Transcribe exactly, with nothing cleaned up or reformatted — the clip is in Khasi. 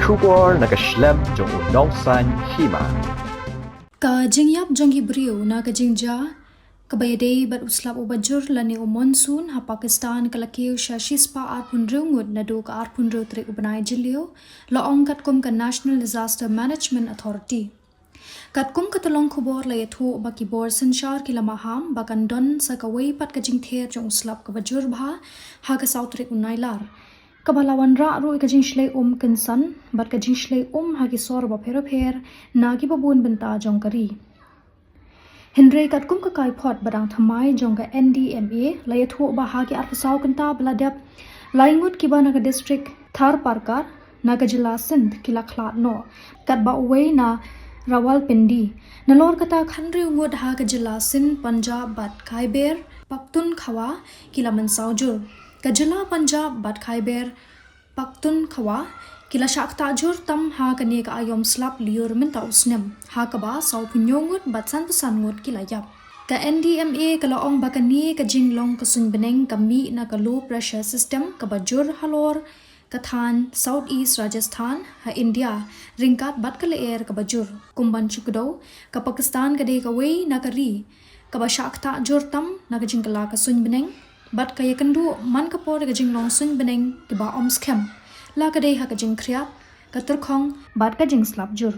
Khubor na ka shlem jong u Nongsaiñ Hima. Ka jingïap jong ki briew na ka jingjia kaba ïadei bad u slap uba jur lane u monsoon ha Pakistan ka la kiew sha shispah arphew hynriew ngut naduh ka arphew hynriew tarik u bnai Jylliew, la ong katkum ka National Disaster Management Authority. Katkum ka tyllong khubor la ïathuh ba ki bor synshar ki la maham ba kan don sa kawei pat ka jingther jong u slap kaba jur bha ha ka saw tarik u Nailar, kaba la wanrah ruh ïa ka jingshlei um kynsan bad ka jingshlei um ha ki sor bapher bapher na kiba bun bynta jong ka ri. Hynrei katkum ka kaiphod ba dang thymmai jong ka N D M A la ïathuh ba ha ki arphew saw kynta ba la dep, lai ngut kiba na ka district Tharparkar na ka jylla Sindh ki la khlad noh, katba uwei na Rawalpindi. Nalor kata, khathynriew ngut ha ka jylla Sindh, Punjab bad Khyber Pakhtunkhwa ki la mynsaw jur. Ka jylla Punjab bad Khyber Pakhtunkhwa ki la shah ktah jur tam ha kane ka aïom slap lyiur mynta u snem, ha kaba sawphew hynñiew ngut bad sanphew san ngut ki la ïap. Ka N D M A ka la ong ba kane ka jinglong ka suiñ bneng ka mih na ka low pressure system kaba jur halor ka thaiñ South East Rajasthan ha India, ryngkat bad ka lyer kaba jur. Kum ban shu kdew, ka Pakistan ka dei kawei na ka ri kaba shah ktah jur tam na ka jingkylla ka suiñ bneng, bad ka ïakynduh man ka por ïa ka jinglong suiñ bneng kiba ym skhem, la ka dei ha ka jingkhriat, ka tyrkhong bad ka jingslap jur.